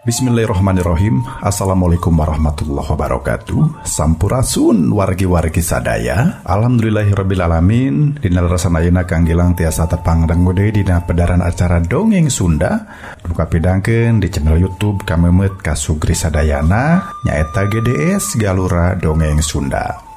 Bismillahirrahmanirrahim. Assalamualaikum warahmatullahi wabarakatuh. Sampurasun wargi-wargi sadaya. Alhamdulillahirabbil alamin. Dina lerasan ayeuna Kang Gilang tiasa tepang dangu deui dina pedaran acara Dongeng Sunda. Duka pidangkeun di channel YouTube Kamemet Kasugri Sadayana nyaeta GDS Galura Dongeng Sunda.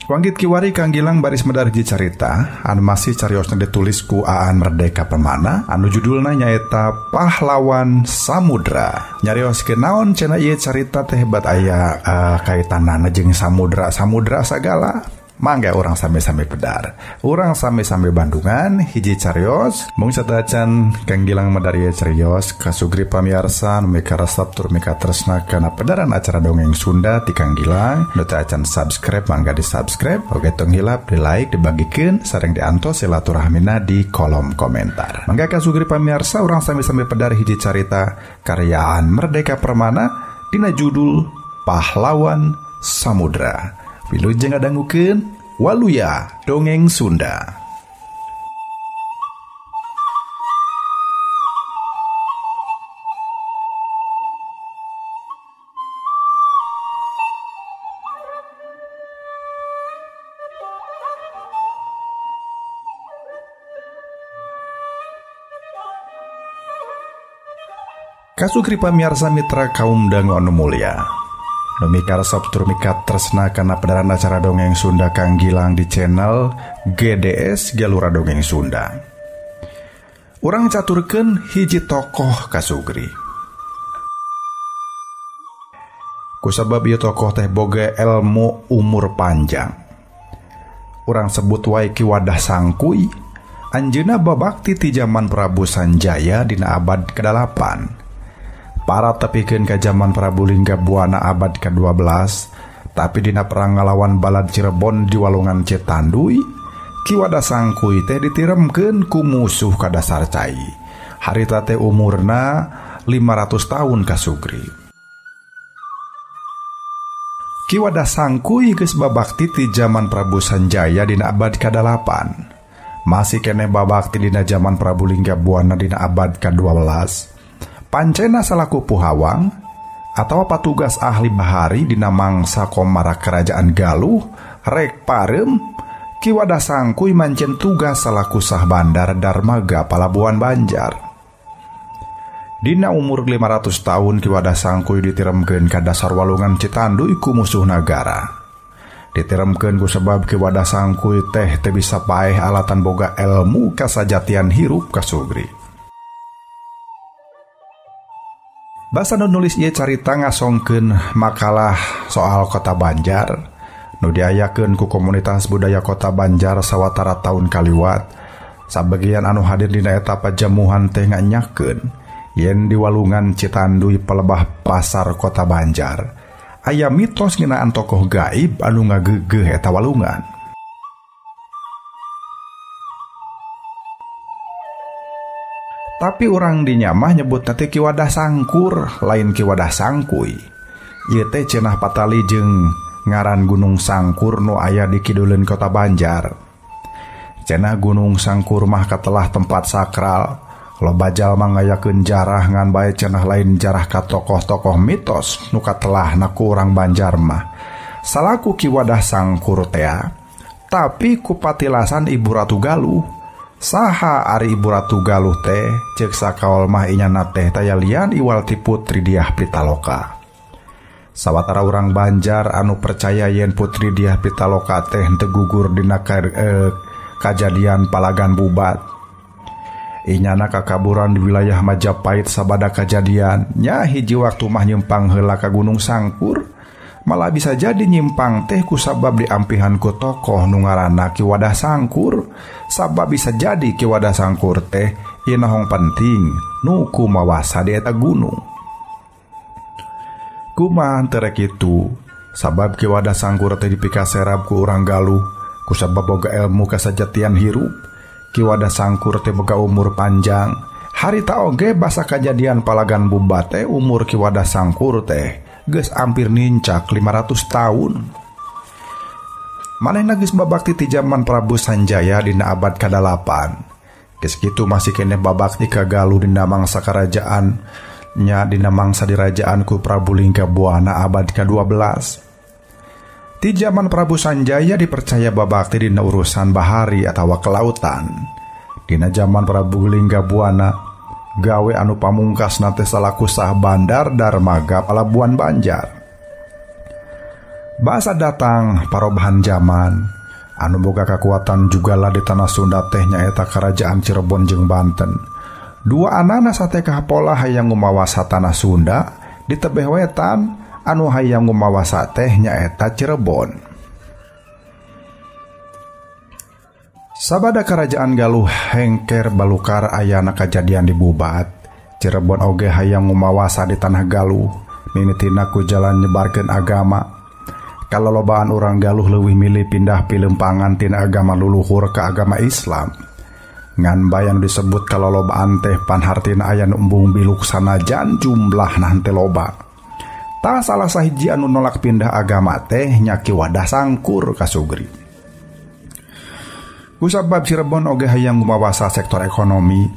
Wanggit kiwari Kang Gilang baris medar hiji carita anu masih cariosna ditulis ku Aan Merdeka Permana anu judulna nyaeta Pahlawan Samudra. Nyarioskeun naon cenah ieu carita teh hebat aya kaitanana jeung samudra-samudra sagala. Mangga urang sami-sami pedar, urang sami-sami Bandungan hiji carios. Mung sateuacan Kang Gilang medar ieu carios kasugri pamiarsa nu mika resep tur mika tresna kana pedaran acara Dongeng Sunda ti Kang Gilang. Nu teu acan subscribe mangga di subscribe, oge tong hilap di like, dibagikeun sareng diantos silaturahmina di kolom komentar. Mangga kasugri pamiarsa urang sami-sami pedar hiji carita karyaan Merdeka Permana dina judul Pahlawan Samudra. Wilujeng ngadangukeun Waluya Dongeng Sunda. Kasugri pamiarsa mitra kaum dangu anu mulya. Nu mika resep tur mika tresna kana pedaran acara Dongeng Sunda Kang Gilang di channel GDS Galura Dongeng Sunda. Urang caturkeun hiji tokoh kasugri. Kusabab ieu tokoh teh boga ilmu umur panjang. Urang sebut wae Ki Wadah Sangkui, anjeunna babakti ti jaman Prabu Sanjaya dina abad ke-8. Para tepikeun ka jaman Prabu Lingga Buana abad ke-12, tapi dina perang ngalawan Balad Cirebon di Walungan Citanduy, Ki Wadah Sangkui teh ditiremkeun ku musuh ka dasar cai. Harita teh umurna 500 tahun kasugri. Ki Wadah Sangkui geus babakti ti jaman Prabu Sanjaya dina abad ke-8. Masih keneh babakti dina jaman Prabu Lingga Buana dina abad ke-12. Pancena salaku puhawang atau patugas ahli bahari dina mangsa komara kerajaan Galuh rek parem, Ki Wadah Sangkui mancen tugas salaku sah bandar Darmaga Palabuhan Banjar. Dina umur 500 tahun Ki Wadah Sangkui ditiremkeun ka dasar Walungan Citanduy ku musuh nagara. Ditiremkeun ku sebab Ki Wadah Sangkui teh teu bisa paeh alatan boga elmu kasajatian hirup kasugri. Basa nu nulis ieu carita ngasongkeun makalah soal Kota Banjar nu diayakeun ku komunitas budaya Kota Banjar sawatara taun kaliwat. Sabagian anu hadir dina eta pajamuhan teh nganyakeun yen di Walungan Citanduy pelebah pasar Kota Banjar aya mitos ngeunaan tokoh gaib anu ngageugeuh eta walungan. Tapi urang dinya mah nyebut teh Ki Wadah Sangkur, lain Ki Wadah Sangkui. Ieu teh cenah patali jeung ngaran Gunung Sangkur nu aya di kiduleun Kota Banjar. Cenah Gunung Sangkur mah katelah tempat sakral, loba jalma ngayakeun jarah ngan bae cenah lain jarah ka tokoh-tokoh mitos nu katelahna ku urang Banjar mah. Salaku Ki Wadah Sangkur tea, tapi ku patilasan Ibu Ratu Galuh. Saha ari Ibu Ratu Galuh teh ceuk sakaol mah inyana teh tayalian iwal ti Putri Diah Pitaloka. Sawatara urang Banjar anu percaya yen Putri Diah Pitaloka teh henteu gugur dina kajadian Palagan Bubat. Inyana kakaburan di wilayah Majapahit sabada kajadian nya hiji waktu mah nyimpang heula ka Gunung Sangkur. Malah bisa jadi nyimpang teh kusabab diampihan ku tokoh nu ngaranna Ki Wadah Sangkur. Sabab bisa jadi Ki Wadah Sangkur teh ieu nohong penting nu kumawasa di eta gunung. Kumaha teu rek kitu? Sabab Ki Wadah Sangkur teh dipikaserap ku urang Galuh kusabab boga ilmu kasajatian hirup. Ki Wadah Sangkur teh boga umur panjang. Harita oge basa kajadian Palagan Bubat teh umur Ki Wadah Sangkur teh geus hampir nincak 500 tahun. Manehna geus babakti ti jaman Prabu Sanjaya dina abad ke-8. Geus kitu masih keneh babakti ka Galuh dina mangsa kerajaan Nya dina mangsa dirajaan ku Prabu Linggabuana abad ke-12. Di zaman Prabu Sanjaya dipercaya babakti dina urusan bahari atawa kelautan. Dina zaman Prabu Linggabuana gawe anu pamungkas nate salaku sah bandar darmaga Palabuhan Banjar. Basa datang parobahan zaman anu boga kekuatan jugalah di tanah Sunda teh nyaeta Kerajaan Cirebon jeung Banten. Dua anana sate kapola hayang ngumawasa tanah Sunda di tebeh wetan anu hayang ngumawasa teh nyaeta Cirebon. Sabada Kerajaan Galuh hengker balukar ayana kajadian di Bubat. Cirebon oge hayang ngumawasa di tanah Galuh mimitina ku jalan nyebarkeun agama. Kalolobaan urang Galuh leuwih milih pindah pilempangan tina agama luluhur ke agama Islam. Ngan bayan disebut kalolobaan teh panhartina aya nu embung biluk sanajan jumlahna henteu loba. Tah salah sahiji anu nolak pindah agama teh nya Ki Wadah Sangkur kasugri. Kusabab Cirebon oge hayang ngumawasa sektor ekonomi.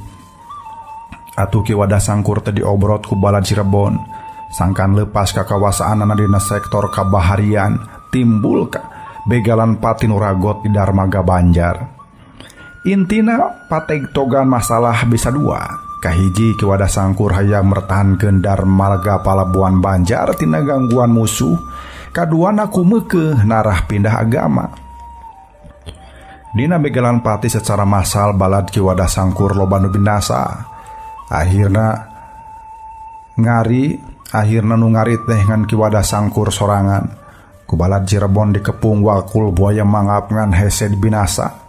Atuh Ki Wadah Sangkur teh diobrot ku balad Cirebon. Sangkan lepas kakawasaanana dina sektor kabaharian timbul ka begalan pati nu ragot di Darmaga Banjar. Intina pategtogan masalah bisa dua. Kahiji Ki Wadah Sangkur hayang mertahankeun Darmaga Palabuhan Banjar tina gangguan musuh. Kaduana kumeukeuh narah pindah agama. Dina begalan pati secara massal balad Ki Wadah Sangkur loba nu binasa. Akhirna nu ngari teh ngan Ki Wadah Sangkur sorangan. Ku balad Cirebon dikepung wakul buaya mangap ngan hese binasa.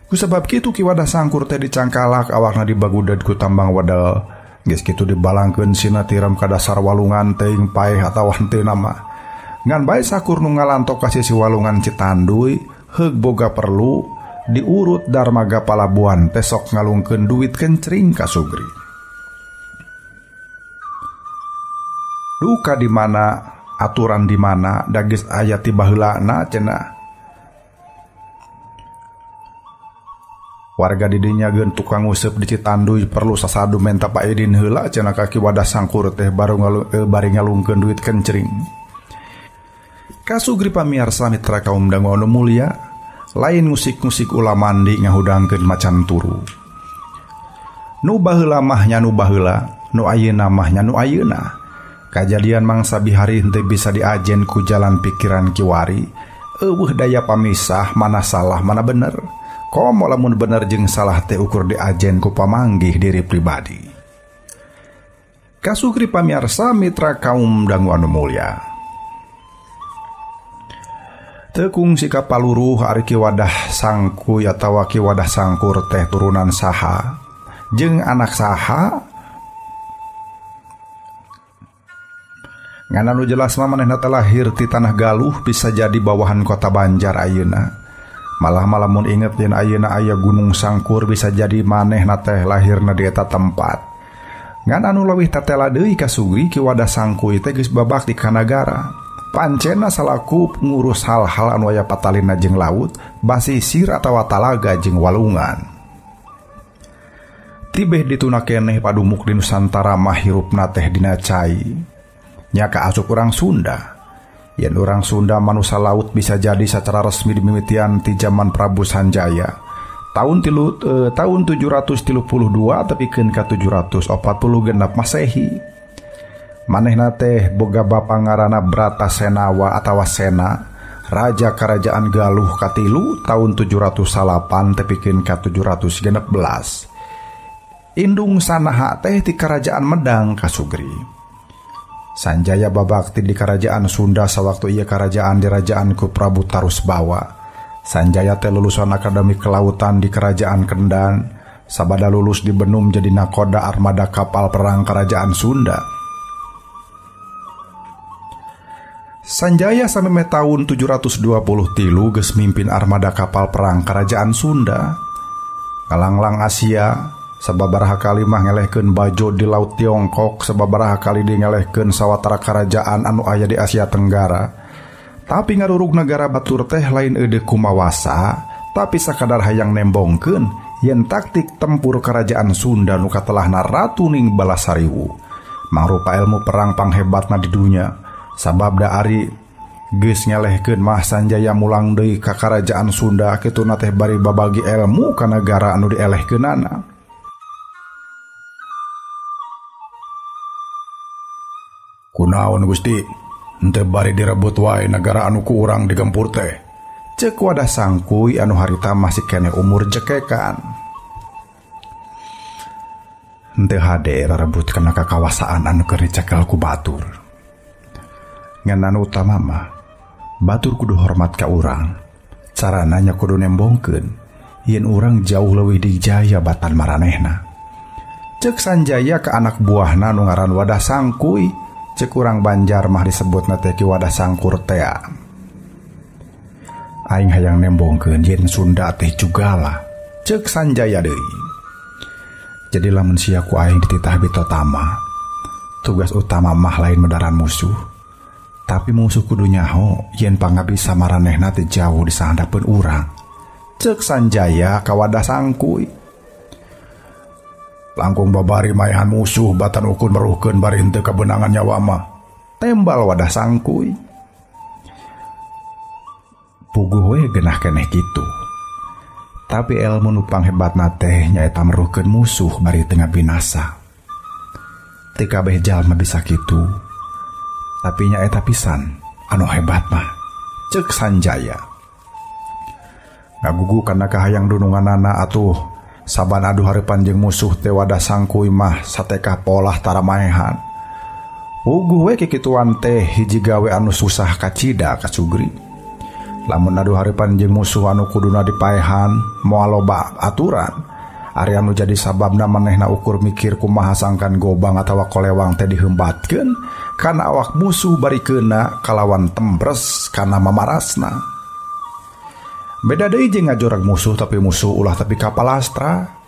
Kusabab kitu Ki Wadah Sangkur teh dicangkalak awakna dibaguded ku tambang wedel. Geus kitu dibalangkeun sina tiram ka dasar walungan teuing paeh atawa henteu nama. Ngan bae sakur nu ngalantok ka sisi walungan Citanduy heug boga perlu diurut darmaga palabuhan teh sok ngalungkeun duit kencring ka Sugri. Duka di mana aturan di mana da geus aya ti baheulana cenah. Warga didinya geun tukang nguseup di Citanduy perlu sasadu menta paidin heula cenah ka Ki Wadah Sangkur teh baru bari ngalungkeun duit kencring. Kasugri pamiarsa mitra kaum dangu anu mulia, lain ngusik-ngusik ulah mandi ngahudangkeun macan turu. Nu baheula mah nya nu baheula, nu ayeuna mah nya nu ayeuna. Kajadian mangsa bihari henteu bisa diajen ku jalan pikiran kiwari, eueuh daya pamisah mana salah mana bener. Komo lamun bener jeung salah teh ukur diajen ku pamanggih diri pribadi. Kasugri pamiarsa mitra kaum dangu anu mulia. Teu kungsi kapaluruh ari Ki Wadah Sangkuy atawa Ki Wadah Sangkur teh turunan saha jeung anak saha. Ngan anu jelas mah manehna teh lahir ti tanah Galuh bisa jadi bawahan kota Banjar ayeuna. Malah malamun inget yen ayeuna aya Gunung Sangkur bisa jadi manehna teh lahirna di eta tempat. Ngan anu leuwih tatela deui kasugri Ki Wadah Sangkuy teh geus babak di kanagara. Pancena salaku ngurus hal-hal anu aya patalina jeung laut, basisir atawa talaga jeung walungan. Tibeh dituna keneh padumuk di Nusantara mah hirupna teh dina cai. Nya kaasup urang Sunda. Yen urang Sunda manusa laut bisa jadi secara resmi dimimitian ti zaman Prabu Sanjaya. Tahun 732 tepikeun ka 740 genep Masehi. Manehna teh boga bapa ngaranna Bratasenawa atawa Sena, raja kerajaan Galuh katilu tahun 708 tepikeun ka 716. Indung sanaha teh ti kerajaan Medang kasugri. Sanjaya babakti di kerajaan Sunda sawaktu ieu kerajaan dirajaan ku Prabu Tarusbawa. Sanjaya teh lulusan akademi kelautan di kerajaan Kendan, sabada lulus di Benum jadi nakoda armada kapal perang kerajaan Sunda. Sanjaya sameme tahun 723 geus mimpin armada kapal perang kerajaan Sunda. Ngalanglang Asia, sababaraha kali mah ngelehkeun bajo di Laut Tiongkok, sababaraha kali di ngelehkeun sawatara kerajaan anu aya di Asia Tenggara. Tapi ngarurug negara batur teh lain eudeuh kumawasa, tapi sakadar hayang nembongkeun yen taktik tempur kerajaan Sunda nu katelahna Ratu Ning Balasariwu. Mangrupa ilmu perang panghebatna di dunya. Sabab da ari geus ngelehkeun mah Sanjaya mulang deui ka karajaan Sunda kituna teh bari babagi ilmu ka nagara anu dielehkeunana. Kunaon Gusti? Henteu bari direbut wae nagara anu ku urang digempur teh. Ceuk Wadah Sangkuy anu harita masih keneh umur jekekan. Henteu hade rarebut kana kakawasaan anu keur dicekel ku batur. Ngan anu utama mah batur kudu hormat ka urang. Carana nya kudu nembongkeun yen urang jauh leuwih dijaya batan maranehna. Ceuk Sanjaya ka anak buahna nu ngaran Wadah Sangkuy. Ceuk urang Banjar mah disebutna teh Ki Wadah Sangkur tea. Aing hayang nembongkeun yen Sunda teh jugala. Ceuk Sanjaya deui. Jadi lamun sia ku aing dititah bitotama, tugas utama mah lain medaran musuh. Tapi musuh kudu nyaho yen pangabisa maranehna teh jauh di sahandapeun urang. Ceuk Sanjaya ka Wadah Sangkuy. Langkung babari maehan musuh batan ukun meruhkeun bari henteu kabeunangan nyawa mah. Tembal Wadah Sangkuy. Puguh we genah keneh kitu. Tapi ilmu nu panghebatna teh nyaeta meruhkeun musuh bari teu ngabinasa. Teu kabeh jalma bisa kitu. Tapi nyaeta pisan anu hebat mah. Ceuk Sanjaya. Ngagugu kana kahayang dununganana atuh saban adu hareupan jeung musuh teh Wadah Sangkuy mah satekah polah tara maehan. Puguh we kikituan teh hiji gawe anu susah kacida kasugri. Lamun adu hareupan jeung musuh anu kuduna dipaehan moal loba aturan. Ari anu jadi sababna manehna ukur mikir kumaha sangkan gobang atawa kolewang teh dihembatkeun kana awak musuh bari keuna kalawan tembres kana mamarasna. Beda deui jeung ngajorag musuh tapi musuh ulah tapi kapalastra.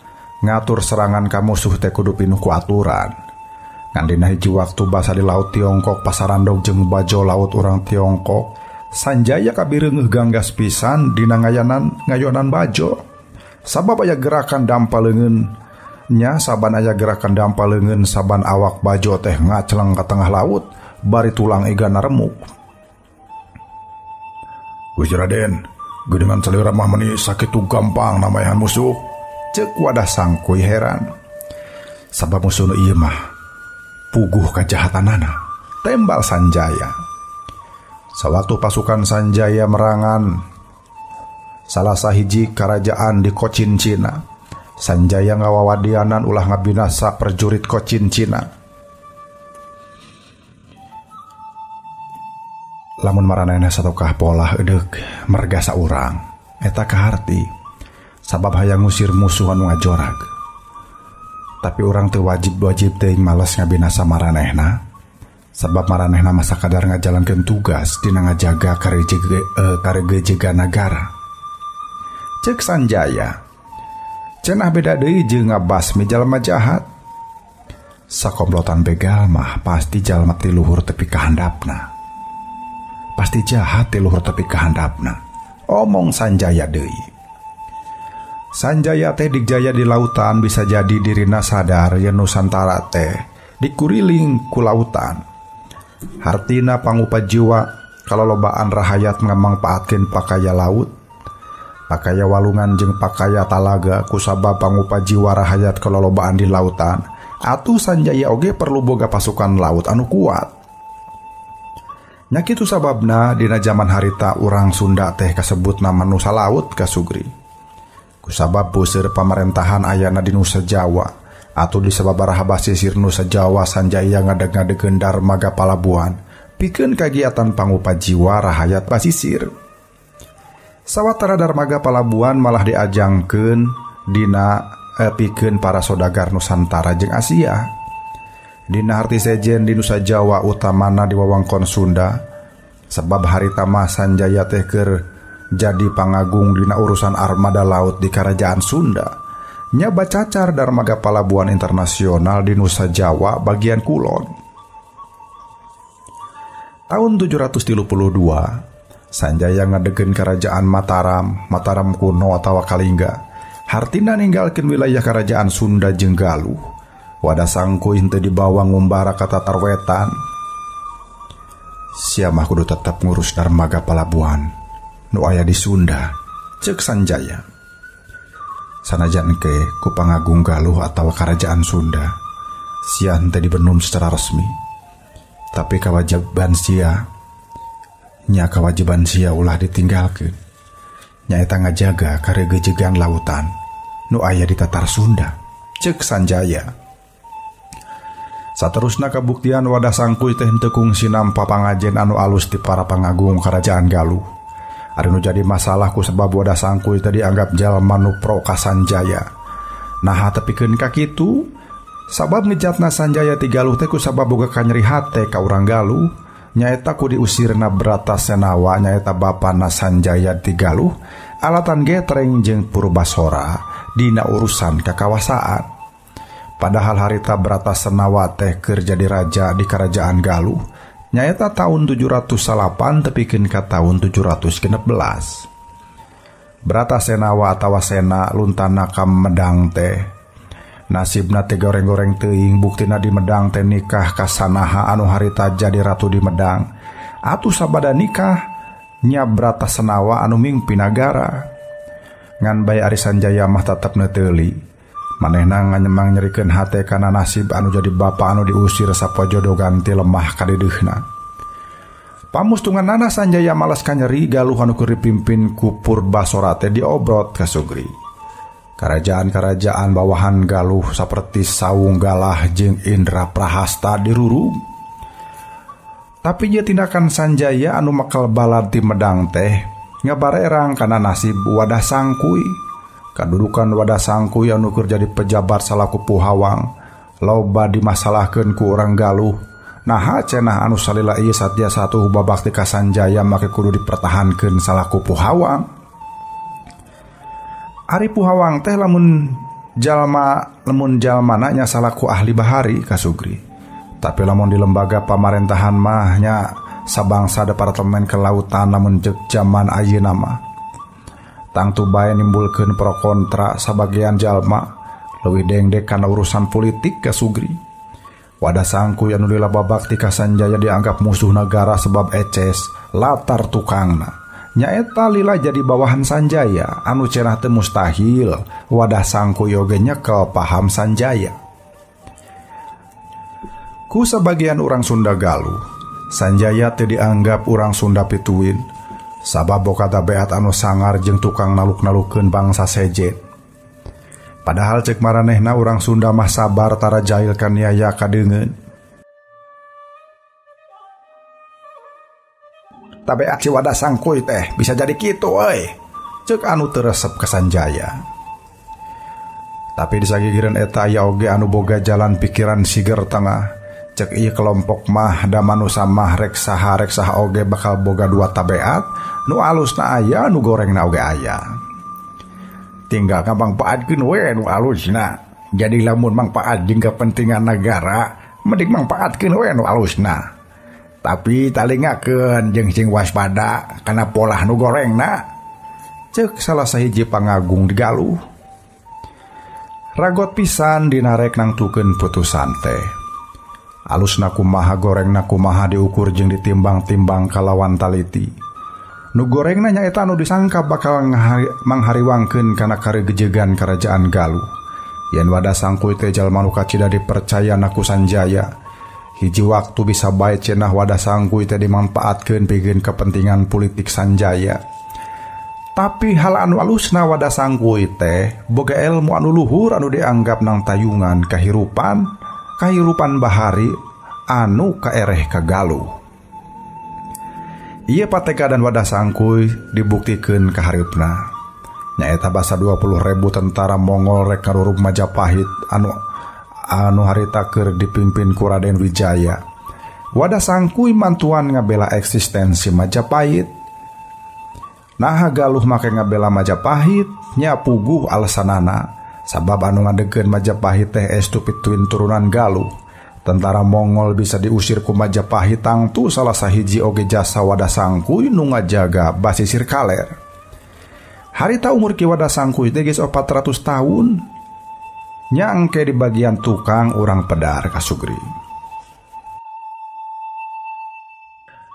Ngatur serangan ka musuh teh kudu pinuh ku aturan. Ngan dina hiji waktu basa di laut Tiongkok pasarandog jeung bajo laut urang Tiongkok, Sanjaya kabireungeuh ganggas pisan dina ngayonan bajo. Sabab aya gerakan dampa leungeun nya saban aya gerakan dampa leungeun saban awak bajo teh ngacleng ka tengah laut bari tulang igana remuk. Gusti Raden, geuningan salira mah meuni sakitu gampang namaehan musuh. Ceuk Wadah Sangkuy heran. Sabab musuh nu ieu mah puguh kajahatanana. Tembal Sanjaya. Sawaktu pasukan Sanjaya merangan salah sahiji kerajaan di Kochin Cina, Sanjaya ngawawadianan ulah ngabinasa prajurit Kochin Cina. Lamun maranehna satokah polah edeuk merga saurang, eta kaharti sabab hayang ngusir musuh anu ngajorag. Tapi urang teu wajib-wajib teuing males ngabinasa maranehna. Sabab maranehna mah sakadar ngajalankeun tugas dina ngajaga karejega nagara. Ceuk Sanjaya. Cenah beda deui jeung ngabasmi jalma jahat. Sakomplotan begal mah pasti jalma ti luhur tepi ka handapna. Pasti jahat ti luhur tepi ka handapna. Omong Sanjaya deui. Sanjaya teh dijaya di lautan bisa jadi dirina sadar yen Nusantara teh dikuriling ku lautan. Hartina pangupa jiwa kalolobaan rahayat ngamangpaatkeun pakaya laut, pakaya walungan jeung pakaya talaga kusabab pangupa jiwa rahayat kalolobaan di lautan. Atuh Sanjaya oge perlu boga pasukan laut anu kuat. Nya kitu sababna dina jaman harita urang Sunda teh kasebut nama Nusa Laut kasugri. Kusabab puseur pamarentahan ayana di Nusa Jawa. Atuh di sababaraha basisir Nusa Jawa Sanjaya ngadeg-ngadegeun darmaga palabuhan pikeun kagiatan pangupa jiwa rahayat basisir. Sawatara darmaga palabuhan malah diajangkeun dina pikeun para sodagar Nusantara jeung Asia. Dina harti sejen di Nusa Jawa utamana di wewengkon Sunda sebab harita mah Sanjaya teh keur jadi pangagung dina urusan armada laut di kerajaan Sunda. Nya bacacar darmaga palabuhan internasional di Nusa Jawa bagian kulon. Tahun 732 Sanjaya ngadegeun kerajaan Mataram, Mataram kuno atawa Kalingga. Hartina ninggalkeun wilayah kerajaan Sunda jeung Galuh. Wadah Sangkuy henteu dibawa ngumbara ka tatar wetan. Sia mah kudu tetep ngurus darmaga palabuhan nu aya di Sunda, ceuk Sanjaya. Sanajan engke ku pangagung Galuh atawa kerajaan Sunda, sia henteu dibenum secara resmi. Tapi kewajiban sia, nya kewajiban sia ulah ditinggalkeun. Nyaeta ngajaga karegejegan lautan nu aya di tatar Sunda, ceuk Sanjaya. Saterusna kabuktian Wadah Sangkuy teh henteu kungsi nampa pangajen anu alus ti para pangagung kerajaan Galuh. Ari nu jadi masalah ku sebab Wadah Sangkuy teh dianggap jalma nu pro ka Sanjaya. Naha tepikeun ka kitu? Sabab ngejatna Sanjaya ti Galuh teh ku sabab boga kanyeri hate ka urang Galuh, nyaeta ku diusirna Bratasenawa nyaeta bapana Sanjaya ti Galuh, alatan getreng jeung Purbasora dina urusan kakawasaan. Padahal harita Bratasenawa teh keur jadi raja di kerajaan Galuh, nyaeta tahun 708 tepikeun ka tahun 716. Bratasenawa atawa Sena luntana ka Medang teh. Nasibna teh goreng-goreng teuing, buktina di Medang teh nikah ka Sanaha anu harita jadi ratu di Medang. Atuh sabada nikah nya Bratasenawa anu mingpi nagara. Ngan bae ari Sanjaya mah tetep neuteuli. Manehna nganyemang nyerikeun hate kana nasib anu jadi bapa anu diusir sapoe jodoh ganti lemah kadideuhna. Pamustunganana Sanjaya malas kanyeri Galuh anu keur dipimpin ku Purbasora teh diobrot ka Sugri. Kerajaan-kerajaan bawahan Galuh saperti Sawung Galah jeung Indra Prahasta dirurung. Tapi ieu tindakan Sanjaya anu makal balad ti Medang teh ngabarerang kana nasib Wadah Sangkuy. Kadudukan Wadah Sangkuy anu keur jadi pejabat salaku Puhawang loba dimasalahkeun ku urang Galuh. Naha cenah anu salila ieu satya satu babakti ka Sanjaya make kudu dipertahankeun salaku Puhawang. Ari Puhawang teh lamun jalma nya salaku ahli bahari ka Sugri. Tapi lamun di lembaga pamarentahan mah nya sabangsa departemen kelautan lamun ceuk jaman ayeuna mah. Tangtu bae nimbulkeun pro kontra sabagian jalma leuwih dengdek kana urusan politik ka Sugri. Wadah Sangkuy anu lila babakti ka Sanjaya dianggap musuh negara sebab eces latar tukangna. Nyaeta lila jadi bawahan Sanjaya anu cenah teu mustahil Wadah Sangkuy oge nyekel paham Sanjaya. Ku sabagian urang Sunda Galuh, Sanjaya teu dianggap urang Sunda pituin. Sabab boga tabeat anu sangar jeung tukang naluk-nalukeun bangsa sejen. Padahal cek maranehna urang Sunda mah sabar tara jahil kaniaya kadeungeun. Tabeat si Wadah Sangkuy teh bisa jadi kitu euy. Ceuk anu teu resep ka Sanjaya. Tapi disagigireun eta aya oge anu boga jalan pikiran siger tengah. Cek ieu kelompok mah da manusa mah rek saha oge bakal boga dua tabeat, nu alusna aya nu gorengna oge aya. Tinggal ngapangpaatkeun we nu alusna. Jadi lamun mangpaat jeung kepentingan negara, mending mangpaatkeun we nu alusna. Tapi talingakeun jeung sing waspada kana polah nu gorengna. Ceuk salah sahiji pangagung di Galuh. Ragot pisan dinarek nangtukeun putusan teh. Alusna kumaha gorengna kumaha diukur jeung ditimbang-timbang kalawan taliti. Nu gorengna nyaeta anu disangka bakal manghariwangkeun kana karegejegan kerajaan Galuh. Yen Wadah Sangkuy teh jalma nu kacida dipercaya na ku Sanjaya. Hiji waktu bisa bae cenah Wadah Sangkuy teh dimanfaatkeun pikeun kepentingan politik Sanjaya. Tapi hal anu alusna Wadah Sangkuy teh boga ilmu anu luhur anu dianggap nang tayungan kahirupan bahari anu kaereh ka Galuh. Ieu patekadan Wadah Sangkuy dibuktikeun ka hareupna. Nyaeta basa 20.000 tentara Mongol rek ngarurug Majapahit anu harita keur dipimpin ku Raden Wijaya. Wadah Sangkuy mantuan ngabela eksistensi Majapahit. Naha Galuh make ngabela Majapahit nya puguh alasanana. Sabab anu ngadegeun Majapahit teh estu pituin turunan Galuh. Tentara Mongol bisa diusir ku Majapahit tangtu salah sahiji oge jasa Wadah Sangkuy nu ngajaga basisir kaler. Harita umur Ki Wadah Sangkuy teh geus 400 tahun. Nya engke di bagian tukang urang pedar kasugri.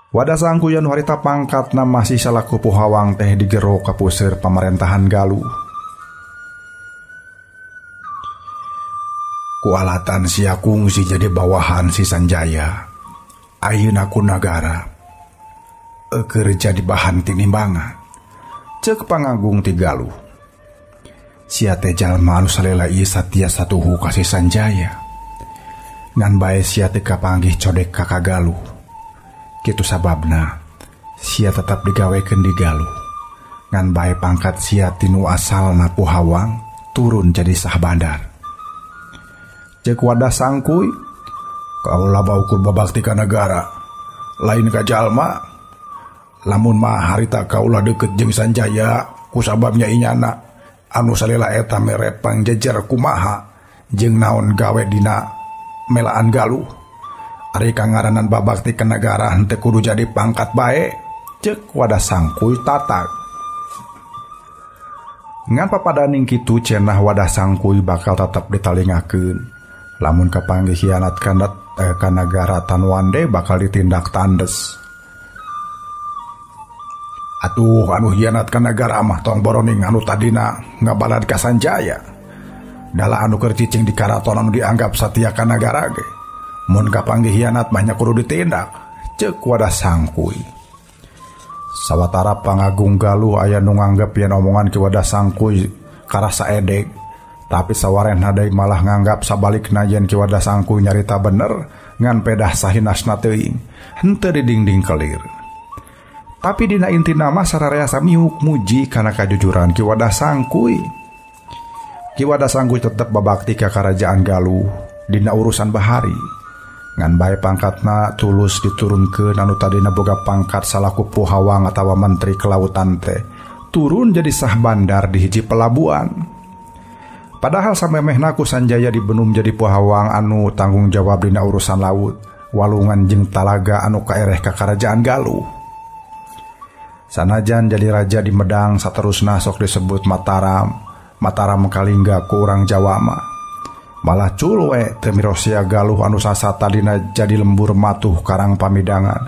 Wadah Sangkuy anu harita pangkatna masih salaku Puhawang teh digero ka puseur pamarentahan Galuh. Kualatan sia kungsi jadi bawahan si Sanjaya. Ayeuna ku nagara keur jadi bahan tinimbangan. Ceuk pangagung ti Galuh. Sia teh jalma anu salela ieu satia satuhu ka si Sanjaya. Ngan bae sia teh kapanggih codek ka Galuh. Kitu sababna sia tetap digawekeun di Galuh. Ngan bae pangkat sia tinu asalna Puhawang turun jadi sah bandar. Ceuk Wadah Sangkuy, kaula baukur babakti ka nagara, lain ka jalma. Lamun mah harita kaula deukeut jeung Sanjaya ku sababnya inyana anu salila eta mere pangjejer kumaha jeung naon gawe dina melaan Galuh. Ari kangaranan babakti ka nagara henteu kudu jadi pangkat bae. Ceuk Wadah Sangkuy tatag. Ngan papadaning kitu cenah Wadah Sangkuy bakal tetep ditalingakeun. Lamun kapanggih hianat ka nagara Tanwande bakal ditindak tandes. Atuh anu hianat ka nagara mah tong boroning anu tadina ngabalad ka Sanjaya. Dala anu keur cicing di karaton anu dianggap satia ka nagara ge. Mun kapanggih hianat mah nya kudu ditindak. Ceuk Wadah Sangkuy. Sawatara pangagung Galuh aya nu nganggep yen omongan Ki Wadah Sangkuy karasa edek. Tapi sawarehna deui malah nganggap sabalikna yen Ki Wadah Sangkuy nyarita bener ngan pedah sahinasna teuing. Henteu didingding kelir. Tapi dina intina mah sararea samiuk muji kana kajujuran Ki Wadah Sangkuy. Ki Wadah Sangkuy tetep babakti ka karajaan Galuh dina urusan bahari. Ngan bae pangkatna tulus diturunkeun anu tadina boga pangkat salaku Puhawang atawa menteri kelautan teh turun jadi sah bandar di hiji pelabuhan. Padahal samemehna ku Sanjaya dibenum jadi Puhawang anu tanggung jawab dina urusan laut, walungan jeung talaga anu kaereh ka karajaan Galuh. Sanajan jadi raja di Medang saterusna sok disebut Mataram, Mataram Kalingga ku urang Jawa mah. Malah cul we teu mirosia Galuh anu sasata dina jadi lembur matuh karang pamidangan.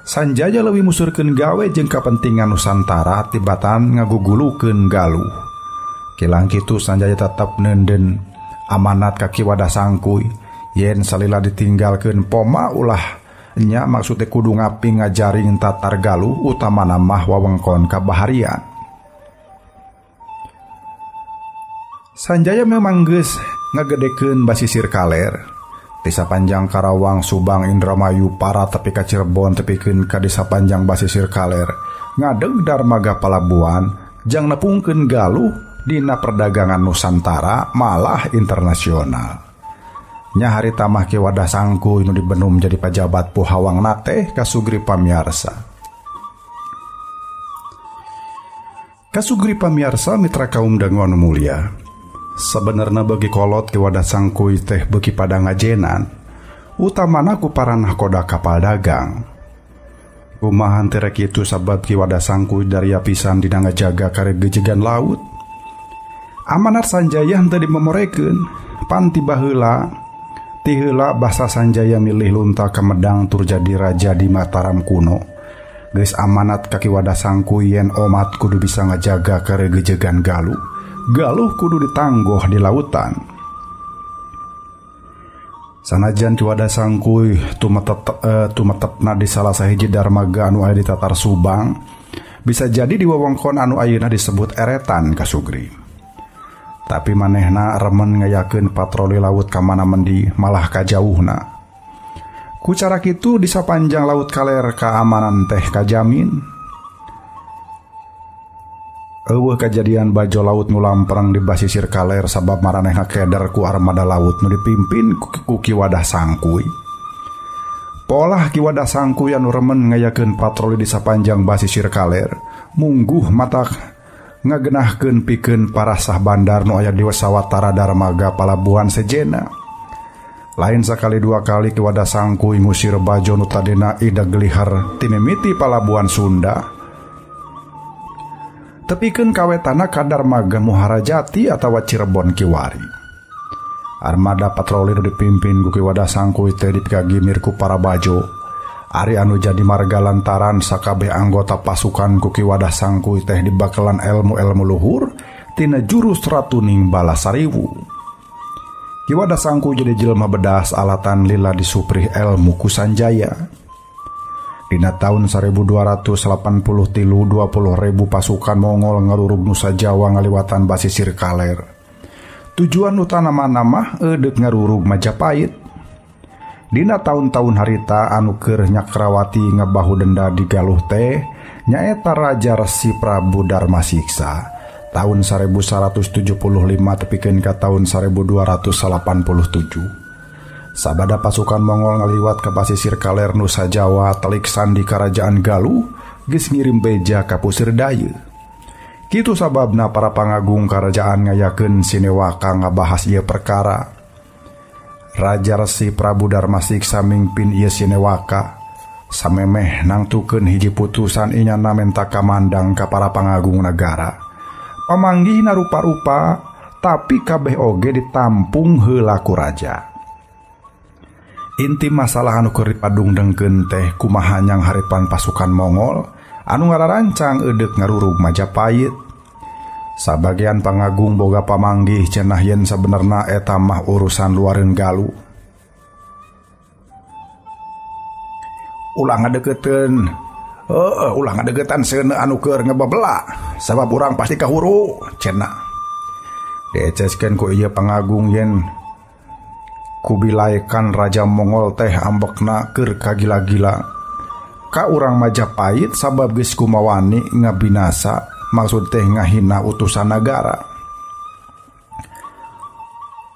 Sanjaya leuwih musurkeun gawe jeung kapentingan Nusantara tibatan ngagugulukeun Galuh. Kilang kitu Sanjaya tetep neunden amanat ka Ki Wadah Sangkuy yen salila ditinggalkeun poma ulah nya maksudnya kudu ngaping ngajaring tatar Galuh utamana mah wewengkon kabaharian. Sanjaya memang geus ngagedekeun basisir kaler. Ti sapanjang Karawang, Subang, Indramayu, Para tepi ka Cirebon tepikeun ka di sapanjang basisir kaler. Ngadeg darmaga palabuhan jang nepungkeun Galuh dina perdagangan Nusantara malah internasional. Nya harita mah Ki Wadah Sangkuy nu dibenum jadi pajabat Puhawang teh kasugri pamiarsa. Kasugri pamiarsa mitra kaum dangu anu mulia. Sebenarnya bagi kolot Ki Wadah Sangkuy teh beuki pada ngajenan, utamana ku para nahkoda kapal dagang. Kumaha teh rek kitu sabab Ki Wadah Sangkuy daria pisan dina ngajaga karegejegan laut. Amanat Sanjaya henteu dimemorekeun, pan ti baheula ti heula basa Sanjaya milih lunta ka Medang tur jadi raja di Mataram kuno. Geus amanat ka Ki Wadah Sangkuy yen omat kudu bisa ngajaga karegejegan Galuh. Galuh kudu ditanggoh di lautan. Sanajan Ki Wadah Sangkuy tumetepna di salah sahiji darmaga anu aya di Tatar Subang, bisa jadi di wewengkon anu ayeuna disebut Eretan kasugri. Tapi manehna remen ngayakeun patroli laut ka mana mendi malah kajauhna. Ku cara kitu di sapanjang laut kaler keamanan teh kajamin. Eueuh kajadian bajo laut nu lamprang di basisir kaler sabab maranehna keder ku armada laut nu dipimpin ku Ki Wadah Sangkuy. Polah Ki Wadah Sangkuy anu remen ngayakeun patroli di sapanjang basisir kaler, mungguh matak ngagenahkeun pikeun para sah bandar nu aya di sawatara darmaga palabuhan sejena. Lain sakali dua kali Ki Wadah Sangkuy ngusir bajo nu tadina ida gelihar timimiti palabuhan Sunda. Tepikeun kawetana ka darmaga Muhara Jati atawa Cirebon kiwari. Armada patroli nu dipimpin ku Ki Wadah Sangkuy teh dipikagimir ku para bajo. Ari anu jadi marga lantaran sakabeh anggota pasukan ku Ki Wadah Sangkuy teh dibakalan elmu-elmu luhur tina jurus Ratuning Balasariwu. Ki Wadah Sangkuy jadi jelema bedas alatan lila disuprih elmu ku Sanjaya. Dina tahun 1283 20.000 pasukan Mongol ngarurug Nusa Jawa ngaliwatan basisir kaler. Tujuan utama mah eudek ngarurug Majapahit. Dina tahun-tahun harita anu keur nyakrawati ngabahu denda di Galuh teh nyaeta Raja Resi Prabu Darmasiksa tahun 1175 tepikeun ka tahun 1287. Sabada pasukan Mongol ngaliwat ka pasisir kaler Nusa Jawa telik sandi Karajaan Galuh geus ngirim beja ka Pusir Dayeuh. Kitu sababna para pangagung karajaan ngayakeun sinewaka ngabahas ieu perkara. Raja Resi Prabu Darmasiksa mingpin ieu sinewaka. Samemeh nangtukeun hiji putusan inyana menta kamandang ka para pangagung nagara. Pamanggihna rupa-rupa tapi kabeh oge ditampung heula ku raja. Inti masalah anu keur dipadungdengkeun teh kumaha nyang haripan pasukan Mongol anu ngararancang eudek ngarurug Majapahit. Sabagian pangagung boga pamanggih cenah yen sabenerna eta mah urusan luareun Galuh. Ulah ngadeukeuteun, heueuh ulah ngadeuketan seuneu anu keur ngebebela, sabab urang pasti kahuru cenah. Dieceskeun ku ieu pangagung yen kubilaikan Raja Mongol teh ambekna keur kagila-gila ka urang Majapahit sabab geus kumawani ngabinasa maksud teh ngahina utusan nagara.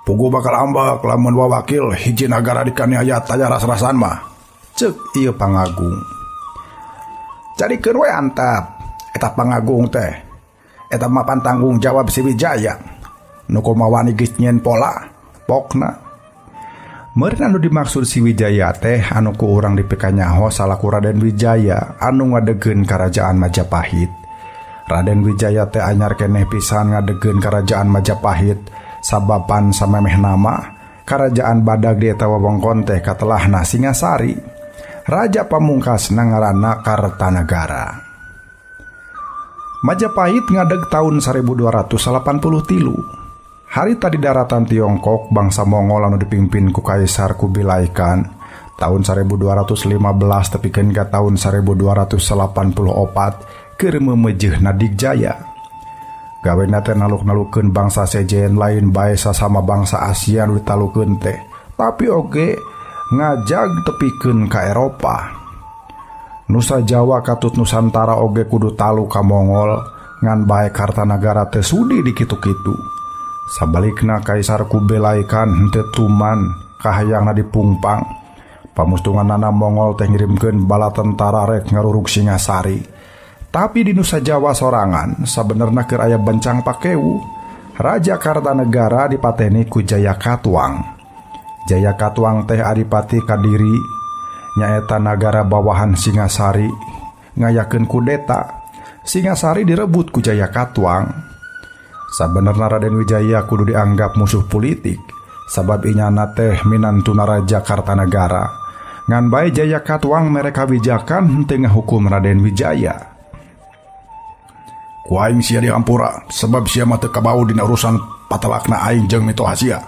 Pugu bakal ambek lamun wawakil hiji nagara dikaniaya taya ras-rasan mah, ceuk ieu pangagung. Jadikeun we antap eta pangagung teh, eta mah pan tanggung jawab si Wijaya nu kumawani geus nyieun pola pokna. Meureun anu dimaksud si Wijaya teh anu ku urang dipikanyaho salaku Raden Wijaya anu ngadegeun Karajaan Majapahit. Raden Wijaya teh anyar keneh pisan ngadegeun Karajaan Majapahit sababan samemeh nama Karajaan Badag di eta wewengkon teh katelahna Singasari. Raja pamungkasna ngaranna Kartanegara. Majapahit ngadeg tahun 1283. Harita di daratan Tiongkok, bangsa Mongol anu dipimpin ku Kaisar Kubilai Khan tahun 1215 tepikeun ka tahun 1284 keur meumeujeuna Digjaya. Gawena teh naluk-nalukeun bangsa sejen lain bae sasama bangsa Asia nu ditalukeun teh, tapi oge ngajag tepikeun ka Eropa. Nusa Jawa katut Nusantara oge kudu talu ka Mongol, ngan bae Kartanagara teh sudi dikitu-kitu. Sabalikna Kaisar Kubilai Khan henteu tuman kahayangna dipungpang. Pamustunganana Mongol teh ngirimkeun bala tentara rek ngarurug Singasari. Tapi di Nusa Jawa sorangan sabenerna keur aya bencang pakewu. Raja Kartanegara dipateni ku Jaya Katuang. Jaya Katuang teh adipati Kadiri nyaeta nagara bawahan Singasari ngayakeun kudeta. Singasari direbut ku Jaya Katuang. Sabenerna Raden Wijaya kudu dianggap musuh politik sabab inyana teh minantuna Raja Kartanegara. Ngan bae Jaya Katuang mere kawijakan henteu ngahukum Raden Wijaya. Ku aing sia dihampura sebab sia mah teu kabau dina urusan patelakna aing jeung mitoha sia.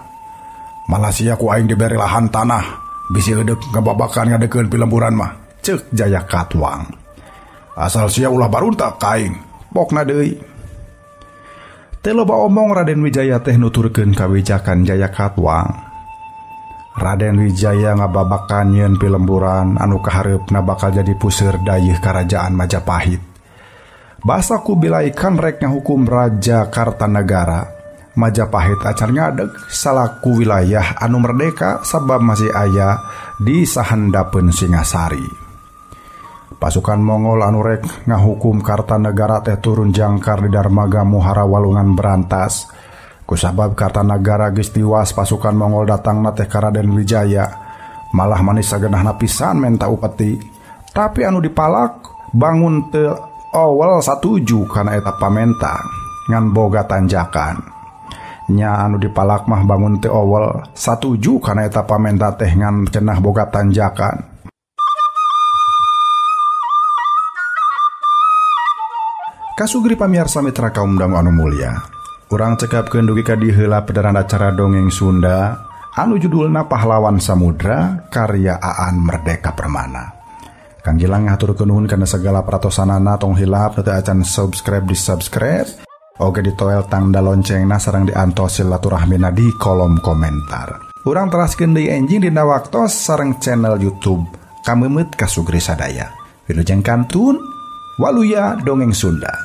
Malah sia ku aing dibere lahan tanah bisi eudek ngababakan ngadekeun pilemburan mah, ceuk Jaya Katuang. Asal sia ulah baruntak ka aing, pokna deui. Teu loba omong Raden Wijaya teh nuturkeun kawijakan Jaya Katuang. Raden Wijaya ngababakan nyieun pilemburan anu kahareupna bakal jadi puseur dayeuh Karajaan Majapahit. Basa Kubilai Khan rek ngahukum Raja Kartanegara. Majapahit acan ngadeg salaku wilayah anu merdeka sabab masih aya di sahandapeun Singasari. Pasukan Mongol anu rek ngahukum Kartanegara teh turun jangkar di Darmaga Muhara Walungan Berantas. Kusabab Kartanegara geus tiwas pasukan Mongol datangna teh ka Raden Wijaya. Malah manis sagenahna pisan menta upeti. Tapi anu dipalak bangun teu awal satuju kana eta pamenta ngan boga tanjakan. Nya anu dipalak mah bangun teh owel satuju kana eta pamenta teh ngan cenah boga tanjakan. Kasugri pamiarsa mitra kaum dangu anu mulia. Urang cekapkeun dugi ka dieu heula pedaran acara dongeng Sunda anu judulna Pahlawan Samudra karya Aan Merdeka Permana. Kang Gilang ngaturkeun nuhun kana segala peratosanana, tong hilap teu acan subscribe di subscribe. Oge ditoel tangda loncengna sareng diantos silaturahmina di kolom komentar. Urang teraskeun deui enjing dina waktos sareng channel YouTube Kameumeuet Kasugri Sadaya. Wilujeng kantun, waluya dongeng Sunda.